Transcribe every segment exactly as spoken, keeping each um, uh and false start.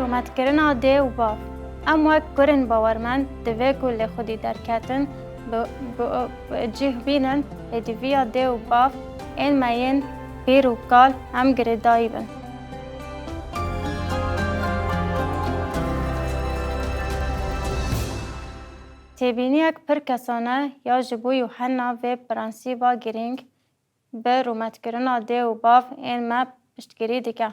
Rûmetkirina dê û bav. Em wek kurên bawermend divê ku li xwedî derketin bi, bi, bi cih bînin, hêdiviya dê û bav ên me yên pîr û kal em girêdayî bin. Têbîniyek pir kesane ya ji bo Yuhenna vê prensîba girîng bi rûmetkirina dê û bav ên me piştgirî dike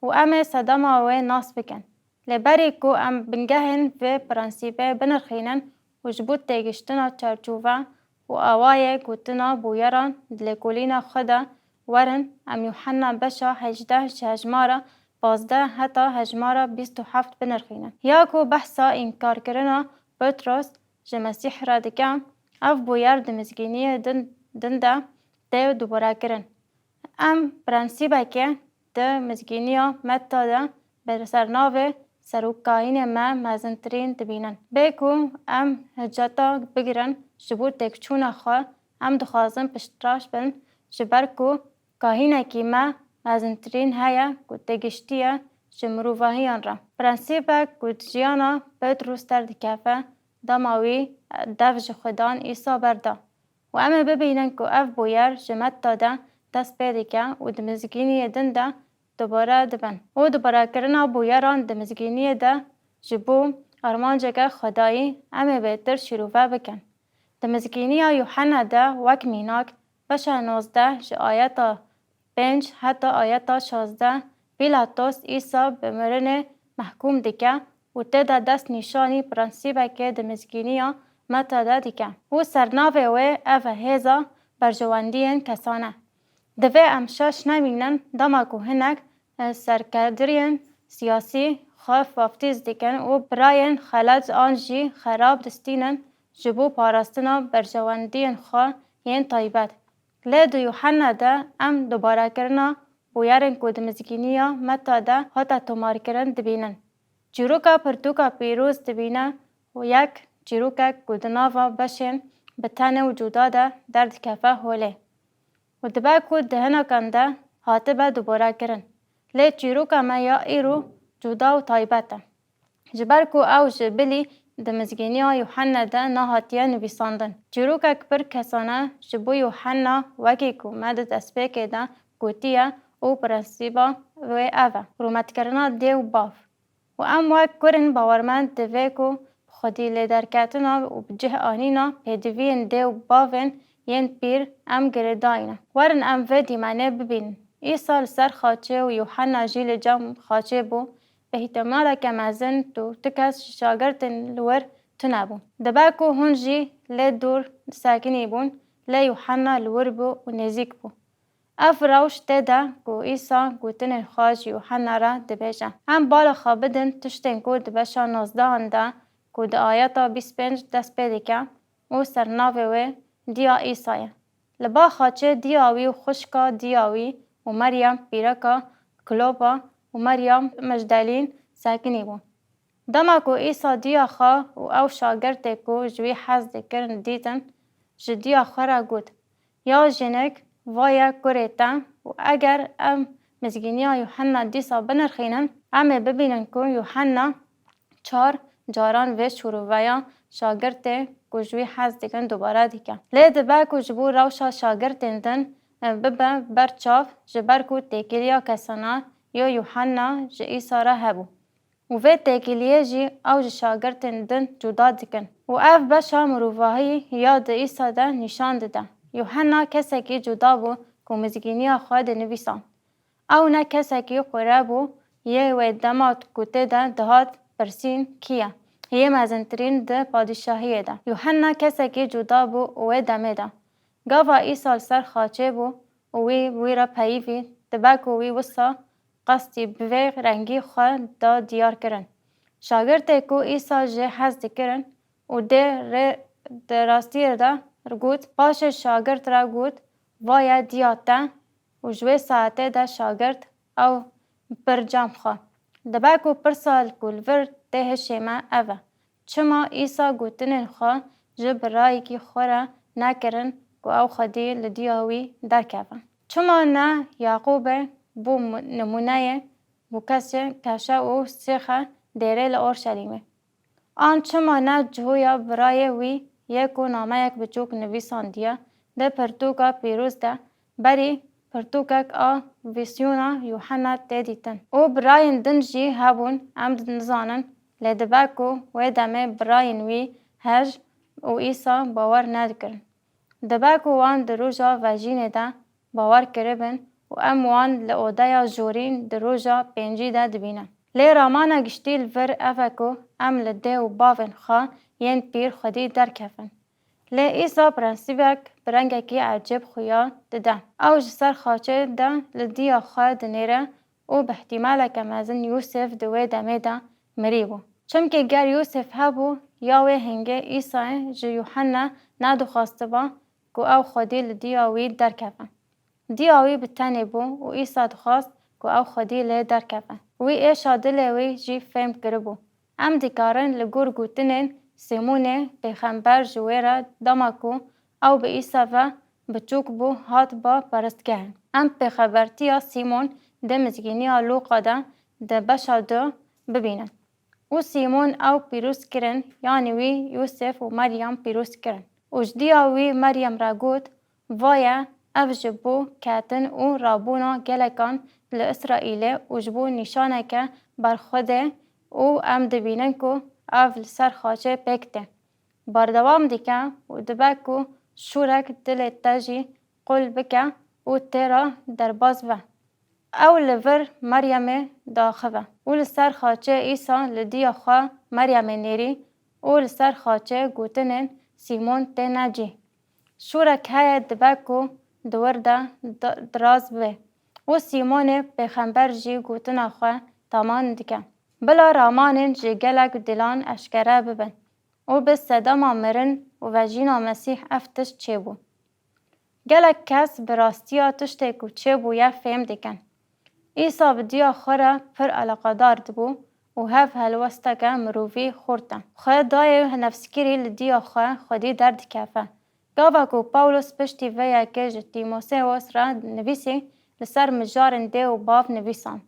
û em ê sedema wê nas bikin. Lê berî ku em bingehên vê prensîbê binirxînin û ji bo têgiştina çarçove û awayê gotina bûyeran di lêkolîna xwe de werin, em Yuhenna beşa hejdeh ji hejmara pazdeh heta hejmara bîst û heft binirxînin. Ya ku behsa înkarkirina Petros ji Mesîh re dike, ev bûyer di mizgîniyê din, din de tê dubarekirin. Em prensîbekê di mizgîniya Metta de bi sernavê Serokahînê me mezintirîn dibînin. Bê ku em hiceta bigirin ji bo têkçûna xwe, em dixwazin piştrast bin, ji ber ku kahînekî me mezintirîn heye ku têgiştiye ji mirovahiyan re. Prensîbek ku di jiyana Petrûs derdikeve, dema wî dev ji Xudan Îsa berda. Û em ê bibînin ku ev bûyer ji Metta de dest pê dike û di mizgîniyê din de dubare dibin. Û dubarekirina bûyeran di mizgîniyê de ji bo armanceke xwedayî em ê bêtir şîrove bikin. Di mizgîniya Yuhenna de wek mînak, beşa nozdeh ji ayeta pênc heta ayeta şazdeh Pîlatos Îsa bi mirinê mehkûm dike û tê de dest nîşanî prensîbekê di mizgîniya Metta de dike û sernavê wê ev e hêza berjewendiyên kesane. Divê em şaş nebînin dema ku hinek, e, serkediriyên siyasî xwe vaftîz dikin û birayên xelet an jî xerab distînin ji bo parastina berjewendiyên xwe yên taybet. Lê di Yuhenna de em dubarekirina bûyerên ku di mizgîniya Metta de hate tomarkirin dibînin. Çîroka pirtûka pîroz dibîne û yek çîrokek ku di nava beşên bi tenê û cuda de derdikeve holê û dibe ku di hinakan de hatibe dubarekirin. Lê çîroka me ya îro cuda û taybet e. Ji ber ku ew ji bilî di mizgîniya Yuhenna de nehatiye nivîsandin. Çîrokek pir kesane ji bo Yuhenna, wekî ku me di destpêkê de gotiye û prensîba wê ev e, rûmetkirina dê û bav. Û em wek kurên bawermend divê ku bi xwedî lêderketina û bi cih anîna pêdiviyên dê û bavên yên pîr em girêdayî ne. Werin em vê dîmenê bibînin. Îsa li ser xaçê û Yuhenna jî li cem xaçê bû. Bi îhtimaleke mezin tu, tu kes ji şagirtên li wir tune bûn. Dibe ku hûn jî lê dûr sekinî bûn, lê Yuhenna li wir bû û nêzîk bû. Ev rewş tê de ku Îsa gotinên xwe ji Yuhenna re dibêje. Em bala xwe bidin tiştên ku di beşa nozdehan de ku di ayeta bîst pênc dest pê dike û sernavê wê Diya Îsa ye. Li ba xaçê diya wî û xwişka diya wî û Meryem pîreka Klopa û Meryem Mecdelîn sekinî bûn. Dema ku Îsa diya xwe û ew şagirtê ku ji wî hez dikirin dîtin, ji diya xwe re got, Ya jinik, va ye kurê te û eger em mizgîniya Yuhenna dîsa binirxînin, em ê bibînin ku Yuhenna çar caran vê şûroveya şagirtê ku ji wî hez dikin dubare dike. Lê dibe ku ji bo rewşa şagirtên din, e, bibe ber çav, ji ber ku têkiliya kesana ya Yuhenna ji Îsa re hebû. Û vê têkiliyê jî ew ji şagirtên din cuda dikin. Û ev beşa mirovahî ya di Îsa de nîşan dide. Yuhenna kesekî cuda bû ku mizgîniya xwe dinivîsand. Ew ne kesekî qure bû, yê wê dema ku tê de dihat pirsîn kî ye, yê mezintirîn di padîşahiyê de. Yuhenna kesekî cuda bû û wê demê de. Gava Îsa li ser xaçê bû û wî wî re peyivî, dibe ku wî wisa qestî bi vê rengî xwe da diyar kirin. Şagirtê ku Îsa jê hez dikirin û dê rê di rastiyê de got, paşê şagirt re got, Va ye diya te, û ji wê saetê de şagirt ew pir cem xwe. Dibe ku pirsa ku li vir tê hişê me ev e, çima Îsa gotinên xwe ji birayekî xwe re nekirin ku ew xwedî li diya wî derkeve? Çima ne Yaqûbê bû mu-, nimûneyê bûkesê keşe û sêxe dêrê li Orşelîmê. An çima ne cihoya birayê wî yê ku nameyek biçûk nivîsandiye, di pirtûka pîroz de berî pirtûkek a vîsyona Yuhenna tê dîtin. Û birayên din jî hebûn, em nizanin, lê dibe ku wê demê birayên wî hej û Îsa bawer nedikirin. Dibe ku wan di roja vejînê de bawer kiribin û em wan li odeya jorîn di roja pêncî de dibînin. Lê ramana giştî li vir ev e ku em li dê û bavên xwe yên pîr xwedî derkevin. Lê Îsa prensîbek bi rengekî ecêb xuya dide. Ew ji ser xaçê de li diya xwe dinêre û bi ihtimaleke mezin Yûsif di wê demê de mirîbû. Çimkî ger Yûsif hebû, ya wê hingê Îsayê ji Yuhenna nedixwastiba ku ew xwedî li diya wî derkeve. Diya wî bi tenê bû û Îsa dixwast ku ew xwedî lê derkeve. Wî êşa dilê wî jî fêm kiribû. Em dikarin li gor gotinên Sîmonê pêxember ji wê re, dema ku ew bi Îsa ve biçûk bû, hat ba perestgehê. Em pêxembertiya Sîmon di mizgîniya Lûqa de di beşa du bibînin. Û Sîmon ew pîroz kirin, yanî wî Yûsif û Meryem pîroz kirin. Û ji diya wî Meryem re got, Vaye, ev ji bo ketin û rabûna gelekan li Îsraîlê û ji bo nîşaneke berxwedê û em dibînin ku ev li ser xaçê pêk tê. Berdewam dike û dibe ku şûrek dilê te jî qul bike û tê re derbas be. Ew li vir Meryemê daxive û li ser xaçê Îsa li diya xwe Meryemê nêrî û li ser xaçê gotinên Sîmon têne cî. Şûrek heye dibe ku di wir de di-, diraz bê û Sîmonê pêxember jî gotina xwe tamam dike. Bila ramanên ji gelek dilan eşkere bibin û bi sedema mirin û vejîna Mesîh ev tişt çêbû. Gelek kes bi rastiya tiştê ku çêbûye fêm dikin. Îsa bi diya xwe re pir eleqedar dibû û hev helwesteke mirovî xurt e. Xwe dayê nefskirî li diya xwe xwedî derdikeve. Gava ku Pawlos piştî vê yekê ji Tîmosewos re nivîsî, li ser mijarên dê û bav nivîsand.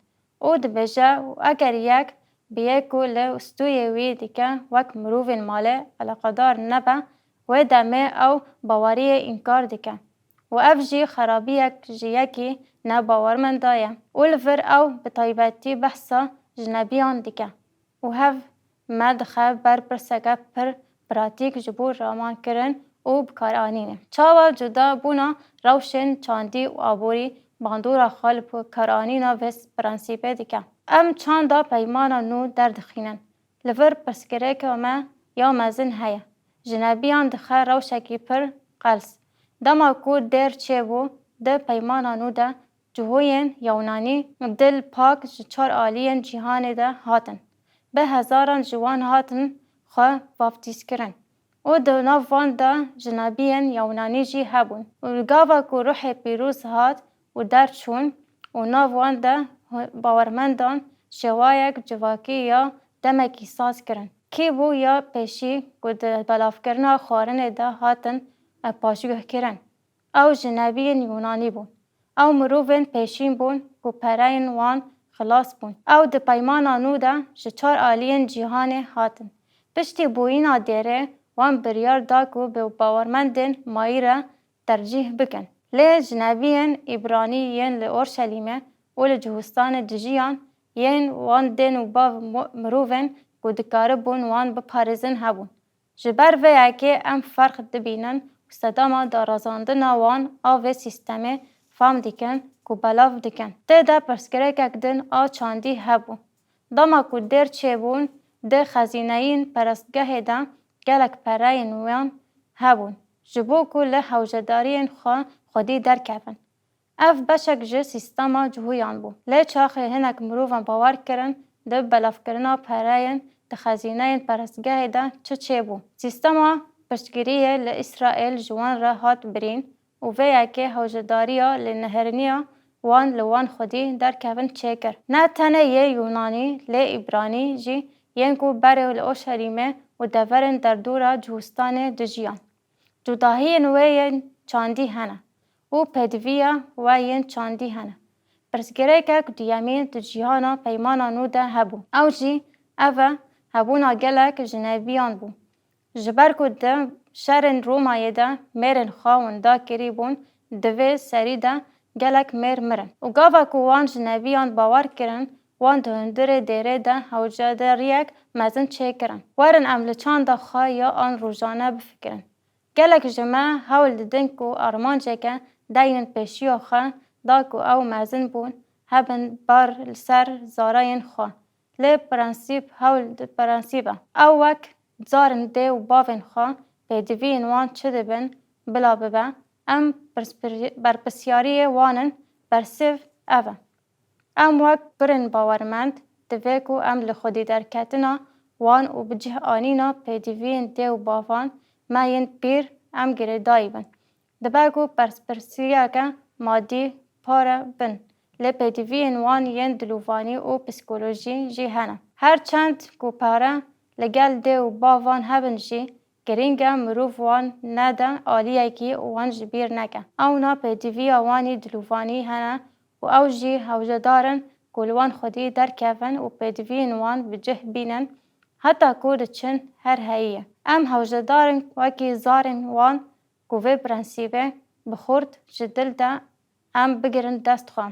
Û dibêje, û eger yek bi yê ku li stûyê wî dike wek mirovên malê eleqedar nebe, wê demê ew baweriyê înkar dike. Û ev jî xerabiyek ji yekî nebawermenda ye. Û li vir ew bi taybetî behsa jinebiyan dike. Û hev me dixe ber pirseke pir pratîk ji bo ramankirin û bikaranînê. Çawa cudabûna rewşên çandî û aborî bandora xwe li bikaranîna vê prensîpê dike? Em çanda Peymana Nû derdixînin. Li vir pirsgirêka me ya mezin heye. Jinebiyan dixe rewşekî pir qels. Dema ku dêr çêbû, di Peymana Nû de Cihûyên Yewnanî dil pak ji çar aliyên cîhanê de hatin. Bi hezaran ji wan hatin xwe vaftîzkirin. Û di nav wan de jinebiyên Yewnanî jî hebûn. Û li gava ku Ruhê Pîroz hat û derçûn û nav wan de bawermendan şêwayek civakî ya demekî saz kirin. Kî bû ya pêşî ku di belavkirina xwarinê de hatin paşguhkirin? Ew jinebiyên Yûnanî bûn. Ew mirovên pêşîn bûn ku pereyên wan xilas bûn. Ew di Peymana Nû de ji çar aliyên cîhanê hatin. Piştî bûyîna dêrê wan biryar da ku bi bawermendên mayî re tercîh bikin. Lê jinebiyên Îbranî yên li Orşelîmê û li Cihûstanê dijiyan, yên wan dên û bav mo-, mirovên ku dikaribûn wan biparêzin hebûn. Ji ber vê yekê em ferq dibînin û sedema darazandina wan a vê sîstemê fam dikin ku belav dikin. Tê de pirsgirêkek din a çandî hebû. Dema ku dêr çêbûn, di xezîneyên perestgehê de gelek pereyên wan hebûn, ji bo ku li hewcedariyên xwe xwedî derkevin. Ev beşek ji sîstema cihûyan bû. Lê çaxê hinek mirovan bawer kirin, di belavkirina pereyên di xezîneyên perestgehê de çi çêbû. Sîstema piştgiriyê li Îsraîl ji wan re hat birîn û vê yekê hewcedariya lênehêriniya wan li wan xwedî derkevin çêkir. Ne tenê yê Yûnanî, lê Îbranî jî, yên ku berê li Orşelîmê û deverên derdora Cihûstanê dijiyan. Cudahiyên wê yên çandî hene û pêdiviya wê yên çandî hene. Pirsgirêkek duyemîn di cîhana peymana nû de hebû. Ew jî ev e, hebûna gelek jinebiyan bû. Ji ber ku di şerên Romayê de mêrên xwe winda kirî bûn, di vê serî de gelek mêr mirin. Û gava ku wan jinebiyan bawer kirin, wan di hundirê dêrê de hewcedariyek mezin çêkirin. Werin em li çanda xwe ya an rojane bifikirin. Gelek ji me hewl didin ku armanceke deynin pêşiya xwe, da ku ew mezin bûn, hebin bar li ser zareyên xwe. Lê prensîp hewl di prensîp e. Ew wek zarên dê û bavên xwe, pêdiviyên wan çi dibin bila bibe, em berpisyariyê wan in, bersiv ev e. Em wek kurên bawermend divê ku em li xwedî derketina wan û bi cih anîna pêdiviyên dê û bavan me yên pîr em girêdayî bin. Dibe ku berpirsiyeke madî, pare bin, lê pêdiviyên wan yên dilovanî û psîkolojî jî hene. Her çend ku pare li gel dê û bavan hebin jî, girîng e mirov wan nede aliyekî û wan ji bîr neke. Ewna pêdiviya wan î dilovanî hene û ew jî hewcedar in ku li wan xwedî derkevin û pêdiviyên wan bi cih bînin, heta ku diçin her heyî ye. Em hewcedar in wekî zarên wan ku vê prensîbê bi xurt ji dil de em bigirin dest xwe.